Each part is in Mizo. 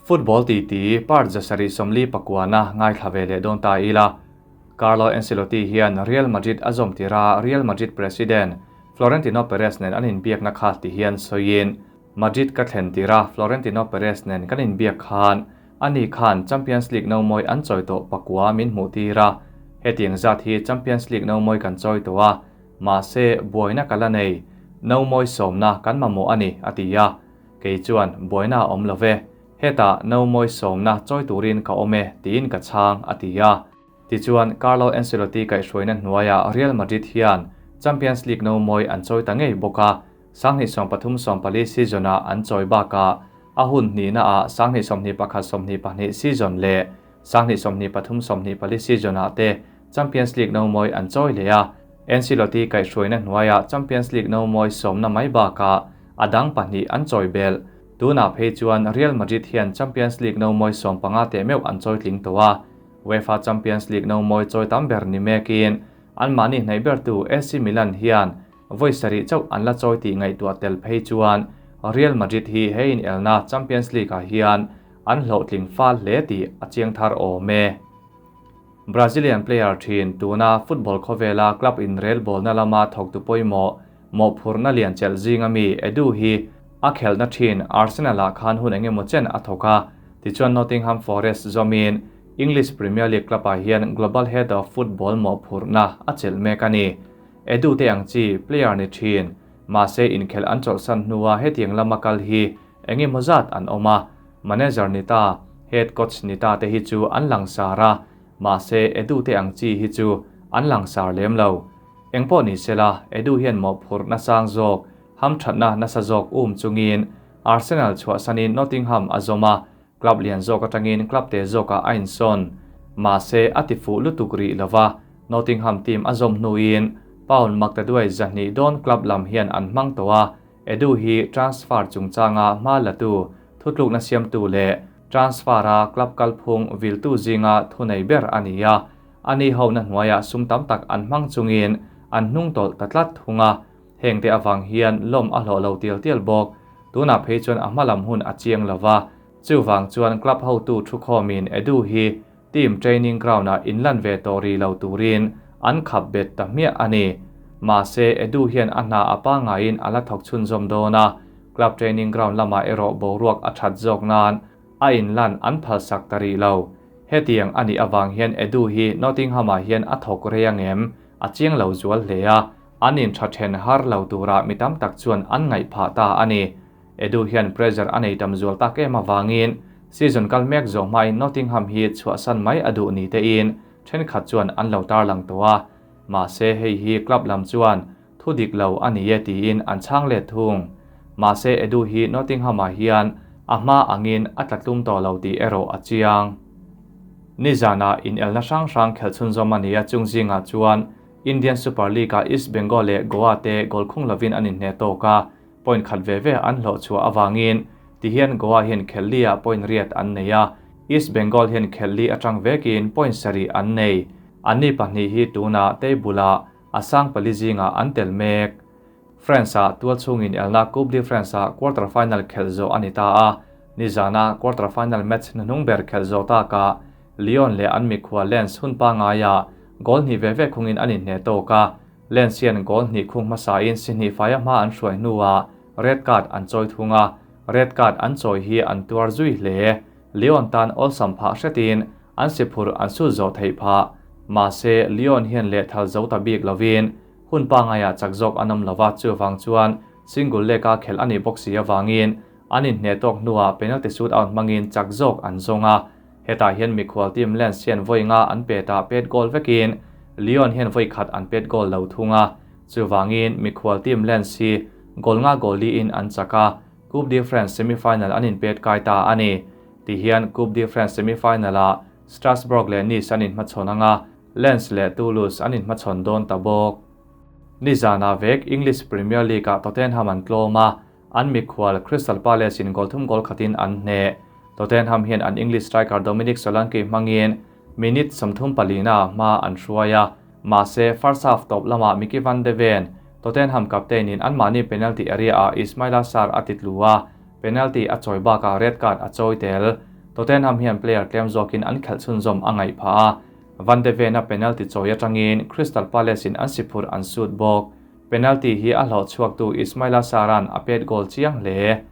Football titi part 749-na ngaithla ve leh dawn ta ila. Carlo Ancelotti hian Real Madrid a zawm tir a, Real Madrid president Florentino Perez nen an inbiakna kha ti hian sawiin, Madrid ka thlen tir a, Florentino Perez nen kan inbiak khan ani khan Champions League nomawi an chawi tawh pakua min hmuh tir a, hetiang zat hi Champions League nomawi kan chawi tawh a, mahse buaina ka la nei, nomawi sawmna kan mamawh a ni, a ti a. Kei chuan, Buaina a awm lo ve, hetah nomawi sawmna chawi turin ka awm e, tiin ka chhang, a ti a. Tichuan, Carlo Ancelotti kaihhruaina hnuaiah Real Madrid hian Champions League nomawi an chawi ta ngei bawk a, 2013-14 season-ah an chawi bakah a hun hnihnaah 2021-22 season leh 2023-24 season-ah te Champions League nomawi an chawi leh a. Ancelotti kaihhruaina hnuaiah Champions League nomawi sawmna mai bakah a dang pahnih an chawi belh. Tunah phei chuan Real Madrid hian Champions League nomawi 15 teh meuh an chawi tling tawh a. UEFA Champions League nomawi chawi tam ber ni mekin anmahni hnaih bertu AC Milan hian Vawi sarih chauh an la chawi tih ngaihtuah tel phei chuan Real Madrid hi he inelna Champions League-ah hian an hlawhtling fal hle tih a chiang thar awm e. Brazilian player thin tuna football khawvela club inrelbawlna lama thawktu pawimawh mawhphurhna lian chelh zinga mi Edu hi a khelhna thin Arsenal-ah khan hun engemaw chen a thawk a, tichuan Nottingham Forest zawmin English Premier League club-ah hian Global Head of Football mawhphurhna a chelh mek a ni. Edu te ang chi player ni thin, mahse inkhelh an chawlhsan hnua hetiang lama kal hi engemaw zat an awm a, manager ni ta, head coach ni ta te hi chu an langsar a, mahse Edu te ang chi hi chu an langsar lem lo. Engpawh ni sela, Edu hian mawhphurh nasang zawk, hamthatna nasa zawk um chungin Arsenal chhuahsanin Nottingham a zawm a, Club lian zawk atangin club te zawkah a insawn. Mahse, a ti fuh lutuk rih lova, Nottingham team a zawm hnuin pound maktaduai 200 dawn club lam hian an hmang tawh a, Edu hi transfer chungchanga hma latu, thutlukna siamtu leh transfer-a club kalphung viltu zinga thunei ber a ni a, ani hona hnuaiah sum tam tak an hmang chungin an hnung tawlh ta tlat thung a. Hengte avang hian lawm a hlawh lo tial tial bawk. Tunah phei chuan a hma lam hun a chiang lo va, chuvang chuan club hotu thukhawmin Edu hi team training ground-ah inlan ve tawh rih lo turin an khap bet ta hmiah a ni. Mahse, Edu hian a hna a pangaiin a la thawk chhunzawm dawn a, club training ground lamah erawh boruak a that zawk nan a inlan an phalsak ta rih lo. Hetiang a nih avang hian Edu hi Nottingham-ah hian a thawk rei angem a chiang lo zual hle a. An intha then har lo turah mi tam tak chuan an ngaih phah ta a ni. Edu hian pressure a nei tam zual tak em avangin season kal mek zawh hmain Nottingham hi chhuahsan mai a duh ni tein thenkhat chuan an lo tarlang tawh a. Mahse hei hi club lam chuan thu dik lo a ni e tiin an chhang let thung. Mahse Edu hi Nottingham-ah hian a hma angin a tla tlum tawh lo tih erawh a chiang. Nizanah inelna hrang hrang khelh chhunzawm a ni a, chung zingah chuan Indian Super League-ah East Bengal leh Goa te goal khung lovin an inhneh tawk a, point khat ve ve an hlawh chhuah avangin tihian Goa hian khelh li-ah point riat an nei a, East Bengal hian khelh li atang vekin point sarih an nei. Anni pahnih hi tunah table-ah a sang pali zingah an tel mek. France-ah tual chhungin elna Coupe de France-ah quarter final khelh zawh a ni ta a, nizana quarter final match hnuhnung ber khelh zawh takah Lyon leh an mikhua Lens hun pangaiah goal hnih ve ve khungin an inhneh tawk a, Lens hian goal hnih khung hmasain si hnih faia hma an hruai hnuah red card an chawi thung a, red card an chawi hi an tuar zui hle. Lyon tan awlsam phah hretin an si phurh an sut zawh theih phah. Mahse, Lyon hian lehthal zo ta bik lovin hun pangaiah chak zawk an awm lova, chuvang chuan single leg-a khelh a nih bawk si avangin an inhneh tawk hnuah penalty shootout hmangin chak zawk an zawng a. Hetah hian mikhual team Lens hian vawi nga an pet a, pet goal vekin Lyon hian vawi khat an pet goal lo thung a. Chuvangin mikhual team Lens hi goal nga goal liin an chak a, Coupe de France semi-final an inpet kai ta a ni. Tihian Coupe de France semi-final-ah Strasbourg leh Nice an inhmachhawn ang a, Lens leh Toulouse an inhmachhawn dawn ta bawk. Nizanah vek English Premier League-ah Tottenham an tlawm a, An mikhual Crystal Palace in goal thum goal khatin an hneh. Tottenham hian an English striker Dominic Solanke hmangin minute 34 ah hma an hruai a, mahse first half tawp lamah Micky van de Ven, Tottenham captain in anmahni penalty area ah Ismaila Sarr a titlu a, penalty a chawi bakah red card a chawi tel. Tottenham hian player tlem zawkin an khelh chhunzawm a ngaih phah a, Van de Ven-a penalty chawi atangin Crystal Palace-in an si phurh an sut bawk. Penalty hi a hlawh chhuaktu Ismaila Sarr-a'n a pet goal chiang hle.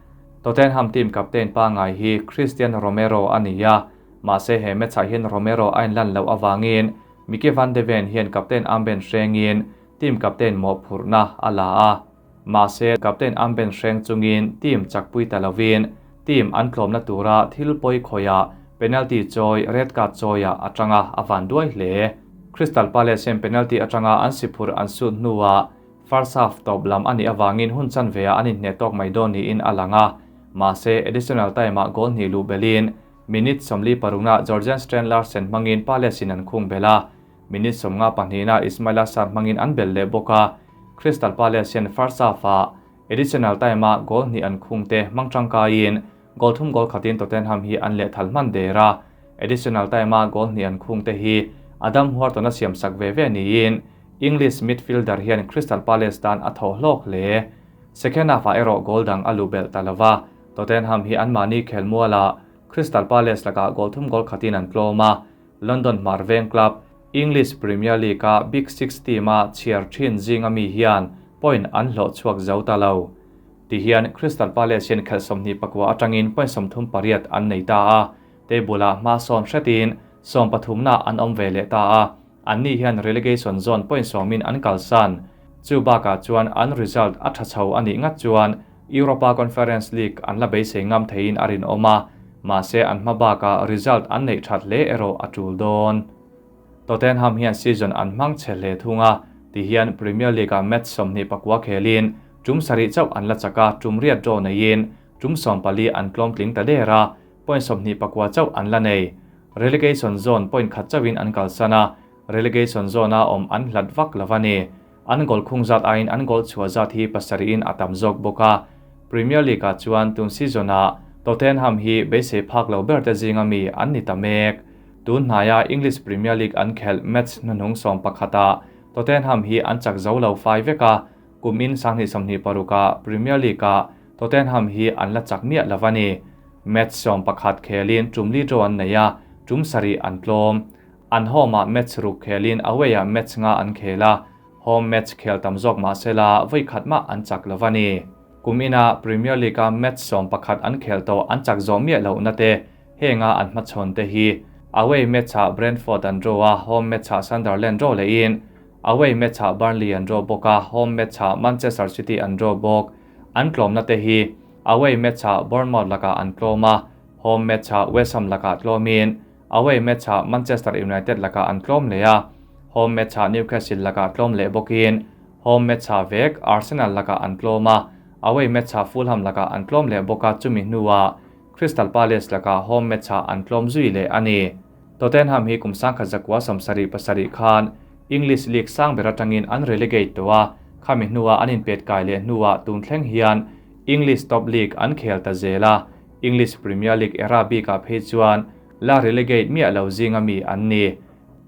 Tottenham team captain pangngai hi Cristian Romero a ni a, mahse he match-ah hian Romero a inlan loh avangin Micky van de Ven hian captain armband hrengin team captain mawhphurhna a la a. Mahse, captain armband hreng chungin team chakpui ta lovin team an tlawmna tura thil pawi khawihah penalty chawi red card chawiah a tang a, a van duai hle. Crystal Palace hian penalty atanga an si phurh an sut hnuah first half tawp lam a nih avangin hun chanveah an inhneh tawk mai dawn niin a lang a, mahse additional time-ah goal hnih luh belhin minute 46-ah Jorgen Strand Larsen hmangin Palace-in an khung belh a, minute 52-ah Ismaila Sarr hmangin an belh leh bawk a, Crystal Palace hian first half-ah additional time-ah goal hnih an khung te hmang tangkaiin goal thum goal khatin Tottenham hi an lehthal hman der a, additional time-a goal hnih an khung te hi Adam Wharton-a siam sak ve ve niin English midfielder hian Crystal Palace tan a thaw hlawk hle. Second half-ah erawh goal dang a luh belh ta lo va, Tottenham hi anmahni khelmualah Crystal Palace lakah goal thum goal khatin an tlawm a, London hmar veng club English Premier League-a Big Six team-a chhiar thin zinga mi hian point an hlawh chhuak zo ta lo. Tihian Crystal Palace hian khelh 24 atangin point 38 an nei ta a, table-ah hma sawn hretin sawmpathumna an awm ve leh ta a, anni hian relegation zone point sawmin an kalsan. Chu bakah chuan an result a tha chho a nih ngat chuan Europa Conference League an la beisei ngam theiin a rinawm a, mahse an hma bakah result an neih that hle erawh a tul dawn. Tottenham hian season an hmang chhe hle thung a, tihian Premier League-ah match 24 khelin tum sarih chauh an la chak a, tum riat draw neiin tum 14 an tlawm tling ta der a, point 29 chauh an la nei. Relegation zone point khat chauhin an kalsan a, relegation zone-a awm an hlat vak lo a ni. An goal khung zat aiin an goal chhuah zat hi pasarihin a tam zawk bawk a. Premier League-ah chuan tun season-ah Tottenham hi beisei phak lo ber te zinga mi an ni ta mek. Tun hnaia English Premier League an khelh match hnuhnung 11-ah Tottenham hi an chak zo lo fai vek a, kum in 2026-ah Premier League-ah Tottenham hi an la chak miah lo a ni. Match 11 khelin tum li draw an nei a, tum sarih an tlawm. An home-ah match ruk khelin away-ah match nga an khel a, home match khel tam zawk mahsela vawi khat mah an chak lo a ni. Kum ina Premier League-a match 11 an khel tawh an chak zawh miah lohna te, henga an hmachhawn te hi away match-ah Brentford an draw a, home match-ah Sunderland draw lehin away match-ah Burnley an draw bawk a, home match-ah Manchester City an draw bawk. An tlawmna te hi away match-ah Bournemouth lakah an tlawm a, home match-ah West Ham lakah tlawmin away match-ah Manchester United lakah an tlawm leh a, home match-ah Newcastle lakah tlawm leh bawkin home match-ah vek Arsenal lakah an tlawm a, away match-ah Fulham lakah an tlawm leh bawk a, chumi hnuah Crystal Palace lakah home match-ah an tlawm zui leh a ni. Tottenham hi kum 1977 khan English League sang ber atangin an relegate tawh a, khami hnuah an inpet kai leh hnuah tun thleng hian English Top League an khel ta zel a, English Premier League era bikah phei chuan la relegate miah lo zinga mi an ni.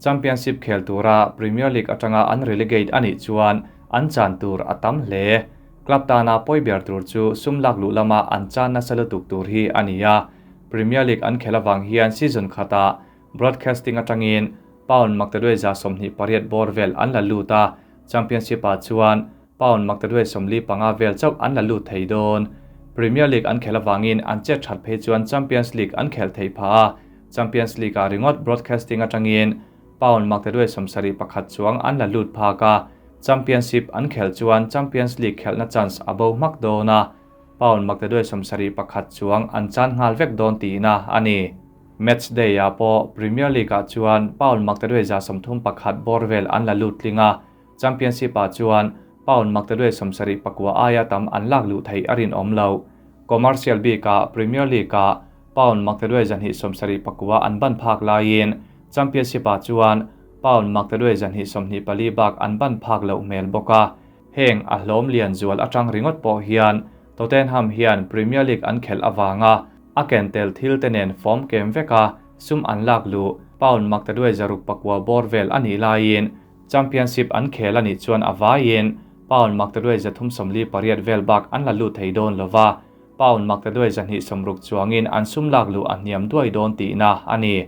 Championship khel tura Premier League atanga an relegate a nih chuan an chan tur a tam hle. Club tana pawi ber tur chu sum lak luh lama an chan nasa lutuk tur hi a ni a. Premier League an khel awang hian season khata broadcasting atangin pound maktaduai za 28 bawr vel an la lut a, Championship-ah chuan pound maktaduai 45 vel chauh an la lut thei dawn. Premier League an khel awangin an chet that phei chuan Champions League an khel thei pha a, Champions League-ah ringawt broadcasting atangin pound maktaduai 71 chuang an la lut phak a, Championship an khel chuan Champions League khelhna chance a bo hmak dawn a, pound maktaduai 71 chuang an chan nghal vek dawn tihna a ni. Match day-ah pawh Premier League-ah chuan pound maktaduai za 31 bawr vel an la lut tling a, Championship-ah chuan pound maktaduai 79 aia tam an lak luh theih a rinawm lo. Commercial bikah Premier League-ah pound maktaduai 279 an ban phak laiin Championship-ah chuan pound maktaduai 224 bak an ban phak loh hmel bawk a. Heng a hlawm lian zual atang ringawt pawh hian Tottenham hian Premier League an khelh awanga a ken tel thil te nen form kem veka sum an lak luh pound maktaduai 609 bawr vel a nih laiin Championship an khel a nih chuan a vaiin pound maktaduai 348 vel bak an la lut thei dawn lova. Pound maktaduai 260 chuangin an sum lak luh a hniam duai dawn tihna a ni.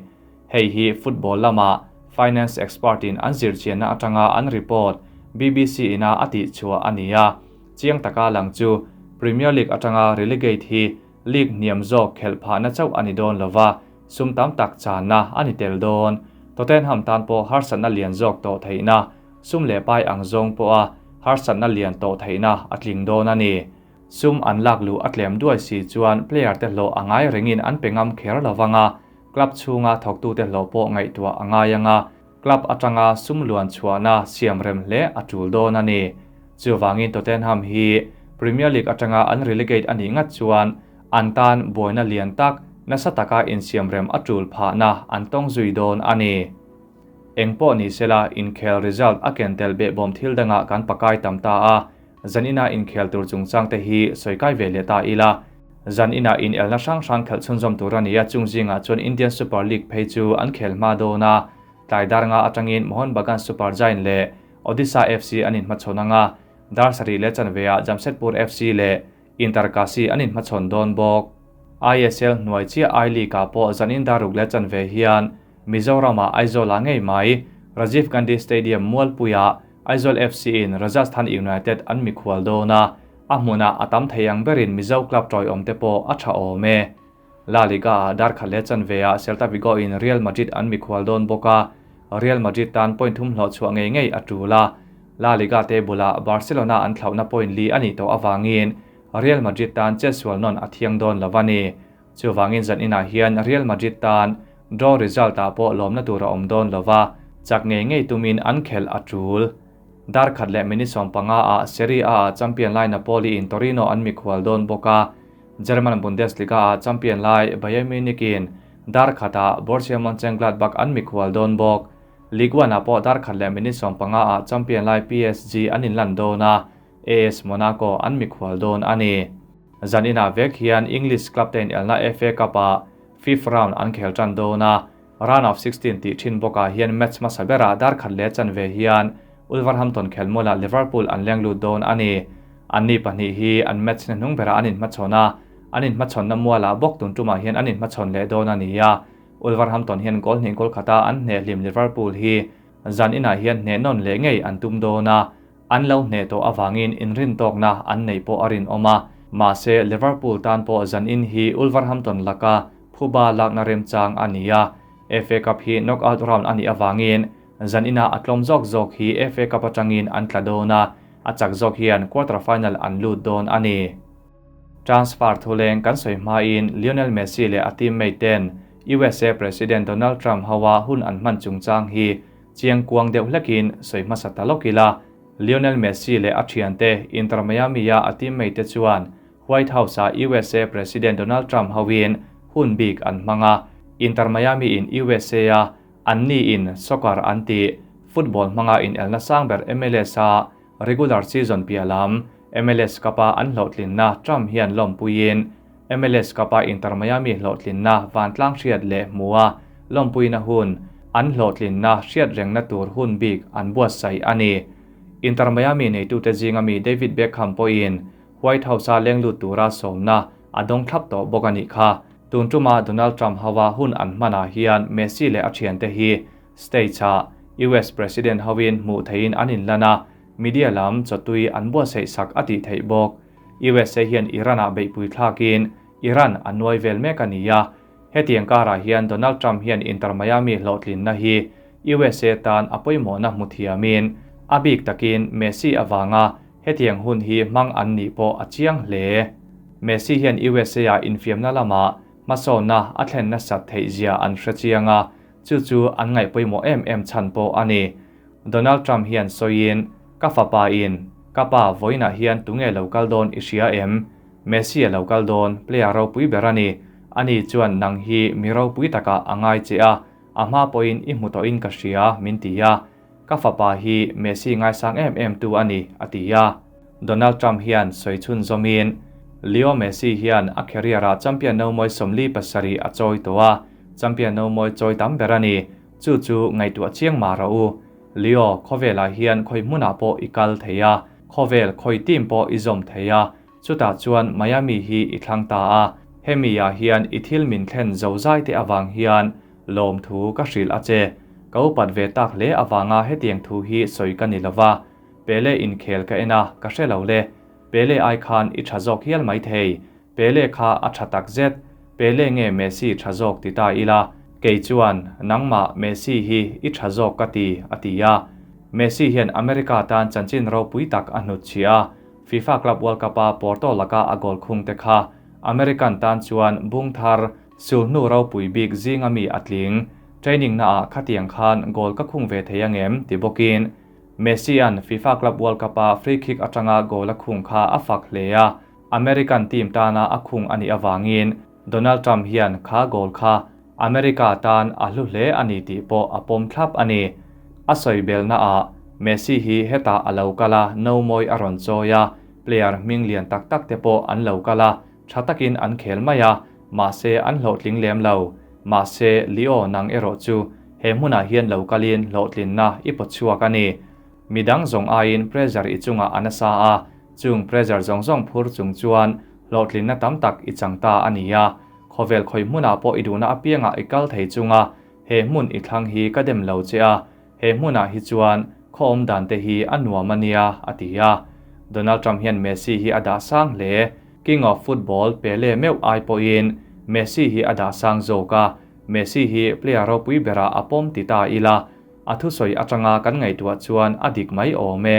Hei hi football lama finance expert in an zirchianna atanga an report BBC ina a tihchhuah a ni a. Chiang taka lang chu Premier League atanga relegate hi league hniam zawk khelh phahna chauh a ni dawn lova, sum tam tak channa a ni tel dawn. Tottenham tan pawh harsatna lian zawk tawh theihna, sum leh pai ang zawng pawha harsatna lian tawh theihna a tling dawn a ni. Sum an lak luh a tlem duai si chuan player te hlawh a ngai rengin an pe ngam kher lovang a, club chhunga thawktute hlawh pawh ngaihtuah a ngai ang a, club atanga sum luan chhuahna siam rem hle a tul dawn a ni. Chuvangin Tottenham hi Premier League atanga an relegate a nih ngat chuan an tan buaina lian tak nasa taka insiam rem a tul phahna an tawng zui dawn a ni. Engpawh ni sela inkhel result a ken tel behbawm thil dangah kan pakai tam ta a, Zan ina inkhel tur chungchang te hi sawi kai ve leh ta ila. Zan ina inelna hrang hrang khelh chhunzawm tur a ni a, chung zingah chuan Indian Super League phei chu an khel hma dawn a, tlai dar nga atangin Mohun Bagan Super Giant leh Odisha FC an inhmachhawn ang a, dar sarih leh chanveah Jamshedpur FC leh Inter Kashi an inhmachhawn dawn bawk. ISL hnuai chiah I League ah pawh zan in dar ruk leh chanve hian Mizoram-ah Aizawl-ah ngei mai Rajiv Gandhi Stadium Mualpuiah Aizawl FC in Rajasthan United an mikhual dawn a, a hmunah a tam thei ang berin Mizo club tawiawm te pawh a tha awm e. La Liga-ah dar khat leh chanve ah Celta Vigo in Real Madrid an mikhual dawn bawk a, Real Madrid tan point thum hlawh chhuah ngei ngei a tul a, La Liga table ah Barcelona an thlauhna point li a nih tawh avangin Real Madrid tan chetsual nawn a thiang dawn lo a ni. Chuvangin zan inah hian Real Madrid tan draw result ah pawh lawmna tur a awm dawn lo va, chak ngei ngei tumin an khelh a tul. Dar khat leh minute 15 ah Serie A ah champion lai Napoli in Torino an mikhual dawn bawk a, German Bundesliga ah champion lai Bayern Munich in dar khat ah Borussia Monchengladbach an mikhual dawn bawk. Ligue 1 ah pawh dar khat leh minute 15 ah champion lai PSG an inlan dawn a, AS Monaco an mikhual dawn a ni. Zan inah vek hian English club te inelna FA Cup ah fifth round an khel tan dawn a, round of 16 tih thin bawkah hian match hmasa berah dar khat leh chanve hian Wolverhampton khelmualah Liverpool an leng lut dawn a ni. Anni pahnih hi an match na hnung berah an inhmachhawn a, an inhmachhawnna mualah bawk tun tumah hian an inhmachhawn leh dawn a ni a. Wolverhampton hian goal hnih goal khata an hneh hlim Liverpool hi zan inah hian hneh nawn leh ngei an tum dawn a. An lo hneh tawh avangin inrintawkna an neih pawh a rinawm a, mahse Liverpool tan pawh zanin hi Wolverhampton laka phuba lakna remchang a ni a. FA Cup hi knockout round a nih avangin zaninah a tlawm zawk zawk hi FA Cup atangin an tla dawn a, a chak zawk hian quarter final an lut dawn a ni. Transfer thuleng kan sawi hmain Lionel Messi leh a teammate ten USA President Donald Trump hoa hun an hman chungchang hi Chiang kuang deuh hlekin sawi hmasa ta lawk ila, Lionel Messi leh a thiante Inter Miami-a a teammate te chuan White House-ah USA President Donald Trump hoin hun bik an hmang a, Inter Miami-in USA-a anni in soccer an tih football hmanga inelna sang ber MLS-a regular season piah lam MLS Cup-a an hlawhtlinna Trump hian lawmpuiin MLS Cup-a Inter Miami hlawhtlinna vantlang hriat leh hmua lawmpuina hun an hlawhtlinna hriat rengna tur hun bik an buatsaih a ni. Inter Miami neitute zinga mi David Beckham pawhin White House-a leng lut tura sawmna a dawng thlap tawh bawk a nih kha. Tun tuma Donald Trump hoa hun an hmanah hian Messi leh a thiante hi Stage-ah US President hoin hmuh theihin an inlan a, media lam chawtui an buatsaih sak a tih theih bawk. USA hian Iran-ah beihpui thlakin Iran a nuai vel mek a ni a. Hetiang karah hian Donald Trump hian Inter Miami hlawhtlinna hi USA tan a pawimawhna hmu thiamin a bik takin Messi avanga hetiang hun hi hmang an nih pawh a chiang hle. Messi hian USA-ah infiamna lamah hmasawnna a thlen nasat theih zia an hre chiang a, chu chu an ngaih pawimawh em em chhan pawh a ni. Donald Trump hian sawiin, Ka fapa in, ka pa vawiinah hian tunge lo kal dawn i hria em? Messi a lo kal dawn, player ropui ber a ni. Ani chuan nang hi mi ropui takah a ngai che a, a hma pawhin i hmu tawhin ka hria, min ti a. Ka fapa hi Messi ngaisang em em tu a ni, a ti a. Donald Trump hian sawi chhun zawmin, Leo Messi hian a career-ah champion no mawi 47 a chawi tawh a, champion no mawi chawi tam ber a ni. Chu chu ngaihtuah chiang mah rawh u. Leo, khawvelah hian khawi hmunah pawh i kal thei a, khawvel khawi team pawh i zawm thei a. Chutah chuan Miami hi i thlang ta a, hemi ah hian i thil min thlen zozai te avang hian lawmthu ka hrilh a che. Ka upat ve tak hle avanga hetiang thu hi sawi ka ni lova, Pele inkhel ka en a, ka hre lo le. Pele ai khan i tha zawk hial maithei. Pele kha a tha tak zet. Pele nge Messi tha zawk ti ta ila, kei chuan nangmah Messi hi i tha zawk ka ti, a ti a. Messi hian America tan chanchin ropui tak a hnutchhiah a, FIFA Club World Cup-a Porto laka a goal khung te kha American tan chuan bung thar sulhnu ropui bik zinga mi a tling. Training naah khatiang khan goal ka khung ve thei angem? ti bawkin Messi-a'n FIFA Club World Cup-a free kick atanga goal a khung kha a fak hle a. American team tana a khung a nih avangin Donald Trump hian kha goal kha America tan a hlu hle a ni tih pawh a pawm thlap a ni. A sawi belnaah Messi hi hetah a lo kal a, no mawi a rawn chawi a, player hming lian tak tak te pawh an lo kal a, tha takin an khel mai a, mahse an hlawhtling lem lo. Mahse Leo nang erawh chu he hmunah hian lo kalin hlawhtlinna i pawt chhuak a ni. Midang zawng aiin pressure i chungah a nasa a, Chung pressure zawng zawng phur chung chuan hlawhtlinna tam tak i chang ta a ni a, khawvel khawi hmunah pawh i duhna apiangah i kal thei chunga he hmun i thlang hi ka dem lo che a, he hmunah hi chuan khaw awm dan te hi a nuam a nia, a ti a. Donald Trump hian Messi hi a dah sang hle. King of Football Pele meuh ai pawhin Messi hi a dah sang zawk a, Messi hi player ropui berah a pawm ti ta ila, a thusawi atanga kan ngaihtuah chuan a dik mai awm e.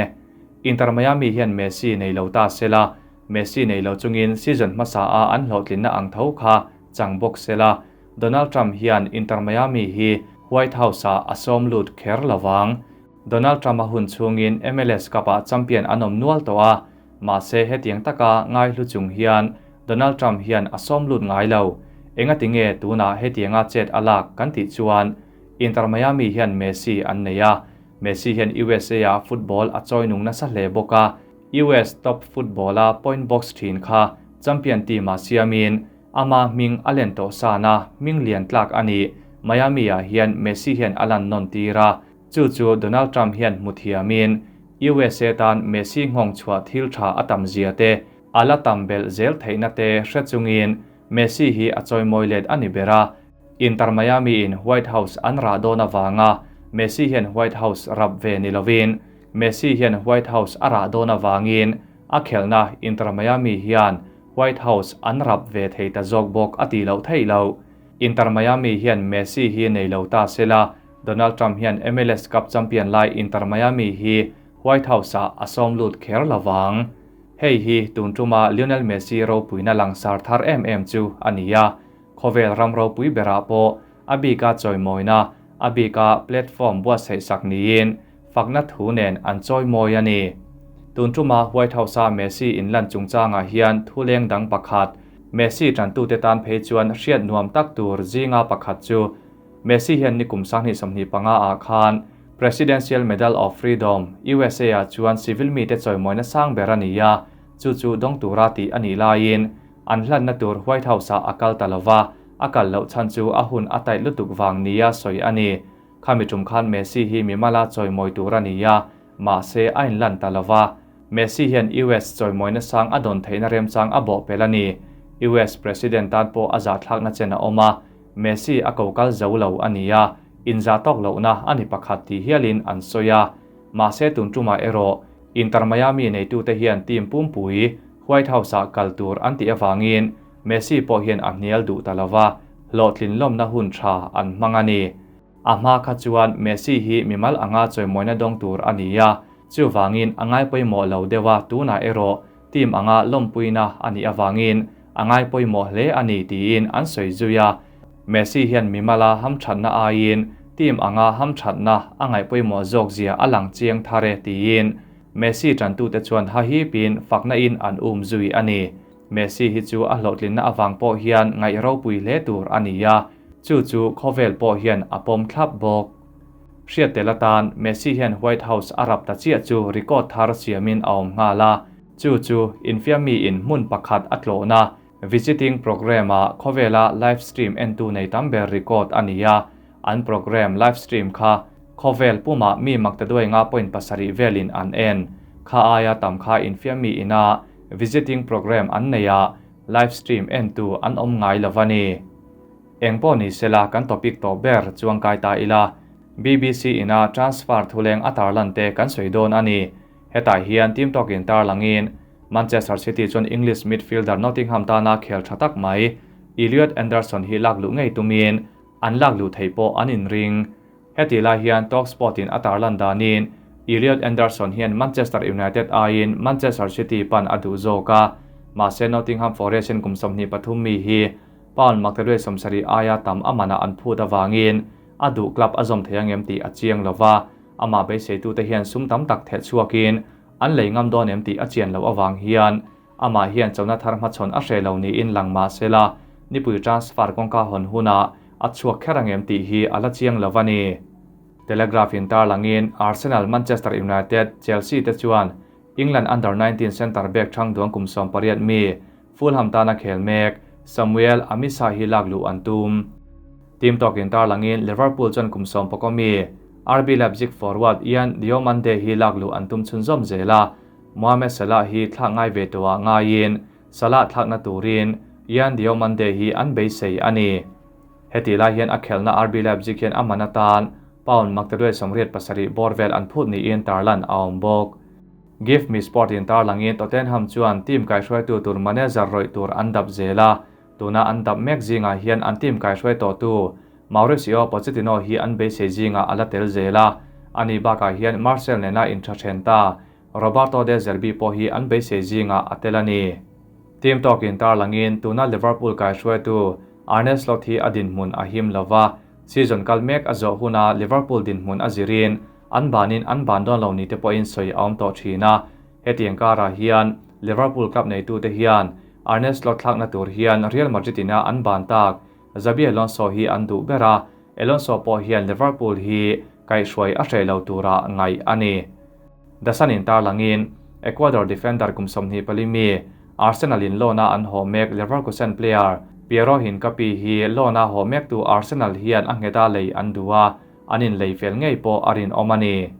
Inter Miami hian Messi nei lo ta se la, Messi nei lo chungin season hmasa a an hlawhtlinna ang tho kha chang bawk se la, Donald Trump hian Inter Miami hi White House ah a sawm lut kher lo vang. Donald Trump a hun chhungin MLS Cup ah champion an awm nual tawh a, mahse hetiang taka ngaihlu chung hian Donald Trump hian a sawm lut ngai lo. Engatinge tunah hetianga chet a lak kan tih chuan Inter Miami hian Messi an nei a, Messi hian USA ah football a chawi nung nasa hle bawk a, US top football a point box thin kha champion team ah siamin ama hming a len tawh san a, hming lian tlak a ni. Miami ah hian Messi hian a lan nawn tir a, chu chu Donald Trump hian hmu thiamin USA tan Messi nghawng chhuah thil tha a tam zia te, a la tam belh zel theihna te hre chungin Messi hi a chawimawi let a ni ber a. Inter Miami in White House an rah dawn avanga Messi hian White House rap ve ni lovin, Messi hian White House a rah dawn avangin a khelhna Inter Miami hian White House an rap ve thei ta zawk bawk a tih loh theih loh. Inter Miami hian Messi hi nei lo ta se la, Donald Trump hian MLS Cup champion lai Inter Miami hi White House ah a sawm lut kher lovang. Hei hi tun tuma Lionel Messi ropuina langsar thar em em chu a ni a. Khawvel ram ropui berah pawh a bika chawimawina, a bika platform buatsaih sak niin fakna thu nen an chawimawi a ni. Tun tuma White House-a Messi inlan chungchangah hian thuleng dang pakhat, Messi tantute tan phei chuan hriat nuam tak tur zinga pakhat chu Messi hian nikum 2025 ah khan Presidential Medal of Freedom, USA-ah chuan civil mite chawimawina sang ber a ni a, chu chu dawng tura tih a nih laiin An hlanna tur White House-ah a kal ta lo va, a kal loh chhan chu a hun a taih lutuk vang nia sawi a ni. Khami tum khan Messi hi mimala chawimawi tur a ni a, mahse a inlan ta lo va. Messi hian US chawimawina sang a dawn theihna remchang a bawh pel a ni. US President tan pawh a zahthlakna chen a awm a, Messi a ko kal zo lo a ni a, inzah tawk lohna a ni pakhat tih hialin an sawi a. Mahse tun tumah erawh Inter Miami neitute hian team pumpui White House-ah kal tur an tih avangin Messi pawh hian a hnial duh ta lo va, hlawhtlin lawmna hun tha an hmang a ni. A hma kha chuan Messi hi mimal anga chawimawina dawng tur a ni a, chuvangin a ngaipawimawh lo deuh a, tunah erawh team anga lawmpuina a nih avangin a ngaipawimawh hle a ni tiin an sawi zui a. Messi hian mimala hamthatna aiin team anga hamthatna a ngaihpawimawh zawk zia a lang chiang thar e tiin Messi tantute chuan hahipin fakna in an um zui a ni. Messi hi chu a hlawhtlinna avang pawh hian ngaih ropui hle tur a ni a, chu chu khawvel pawh hian a pawm thlap bawk. Hriat tel atan Messi hian White House a rap ta chiah chu record thar siamin a awm nghal a, chu chu infiammi in hmun pakhat a tlawhna visiting programme ah khawvela live stream entu nei tam ber record a ni a, An programme live stream kha khawvel pumah mi maktaduai nga point pasarih velin an en. Kha aia tam kha infiammi ina visiting programme an neihah live stream entu an awm ngai lo a ni. Eng pawh ni sela kan topic tawh ber chuang kai ta ila, BBC ina transfer thuleng a tarlan te kan sawi dawn a ni. Hetah hian team tawkin tarlangin Manchester City chuan English midfielder Nottingham tana khel tha tak mai Elliot Anderson hi lak luh ngei tumin an lak luh theih pawh an inring. Heti lai hian Talksport in a tarlan danin Elliot Anderson hian Manchester United aiin Manchester City pan a duh zawk a, mahse Nottingham Forest hian kum 23 mi hi pound maktaduai 70 aia tam a manah an phut avangin a duh club a zawm thei angem tih a chiang lo va, amah beiseitute hian sum tam tak theh chhuakin an lei ngam dawn em tih a chian loh avang hian amah hian chona thar hmachhawn a hre lo niin lang mah sela, nipui transfer kawngka hawn hunah a chhuak kher angem tih hi a la chiang lo a ni. Telegraph in tarlangin Arsenal, Manchester United, Chelsea te chuan England Under 19 centre back thang duang kum 18 mi Fulham tana khel mek Samuel Amisa hi lak luh an tum. Team tawkin tarlangin Liverpool chuan kum 11 mi RB Leipzig forward Yan Diomande hi lak luh an tum chhunzawm zel a, Mohamed Salah hi thlak ngai ve tawhah ngaiin Salah thlakna turin Yan Diomande hi an beisei a ni. Heti lai hian a khelna RB Leipzig hian a man atan pound maktaduai 87 bawr vel an phut niin tarlan a awm bawk. Give Me Sport in tarlangin Tottenham chuan team kaihruaitu tur manager rawih tur an dap zel a, tuna an dap mek zingah hian an team kaihruai tawhtu Mauricio Pochettino hi an beisei zingah a la tel zel a, ani bakah hian Marcel nena intha then ta Roberto De Zerbi pawh hi an beisei zingah a tel a ni. Team tawkin tarlangin tuna Liverpool kaihruaitu Arne Slot hi a dinhmun a him lova, season kal mek a zawh huna Liverpool dinhmun a zirin an banin an ban dawn lo ni te pawhin sawi a awm tawh thin a. Hetiang karah hian Liverpool club neitute hian Arne Slot thlakna tur hian Real Madrid ina an ban tak Xabi Alonso hi an duh ber a, Alonso pawh hian Liverpool hi kaihhruai a hreh lo tura ngaih a ni. The Sun in tarlangin Ecuador defender kum 24 mi Arsenal in loan a an haw mek Leverkusen player Piero Hincapi hi loan a haw mek tu Arsenal hian a ngheta lei an duh a, an in lei fel ngei pawh a rinawm a ni.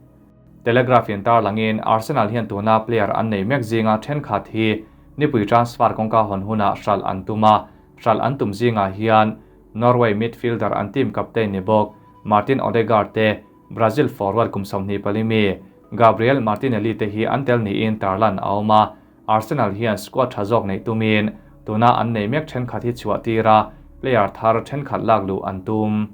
Telegraph in tarlangin Arsenal hian tuna player an nei mek zinga thenkhat hi nipui transfer kawngka hawn hunah hral an tum a, hral an tum zingah hian Norway midfielder an team captain ni bawk Martin Odegaard te, Brazil forward kum 24 mi Gabriel Martinelli te hi an tel niin tarlan a awm a, Arsenal hian squad tha zawk nei tumin tuna an nei mek thenkhat hi chhuah tira player thar thenkhat lak luh an tum.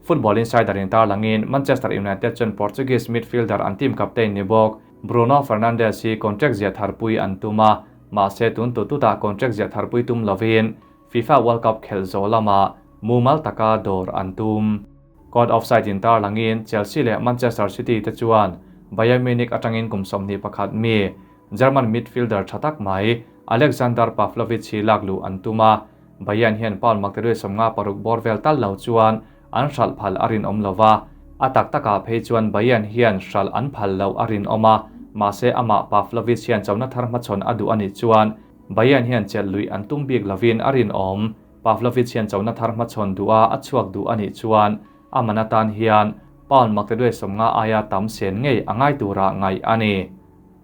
Football Insider in tarlangin Manchester United chuan Portuguese midfielder an team captain ni bawk Bruno Fernandes hi contract zia tharpui an tum a, mahse tun tu tutah contract zia tharpui tum lovin FIFA World Cup khel zo lama mumal taka dawr an tum. Caught offside in tarlangin Chelsea leh Manchester City te chuan Bayern Munich atangin kum 21 mi German midfielder tha tak mai Alexander Pavlovic hi lak luh an tum a, Bayern hian pound maktaduai 56 bawr vel tal lo chuan an hral phal a rinawm lova, a tak takah phei chuan Bayern hian hral an phal lo a rinawm a, mahse amah Pavlovic hian chona thar hmachhawn a duh anih chuan Bayern hian chelh lui an tum bik lovin a rinawm. Pavlovic hian chona thar hmachhawn duh a a chhuak duh anih chuan a man atan hian pound maktaduai 50 aia tam sen ngei a ngai tura ngaih a ni.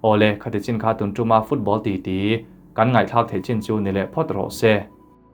Awle, khati chin kha tun tuma football ti ti kan ngaihthlak theih chin chu ni leh phawt rawh se.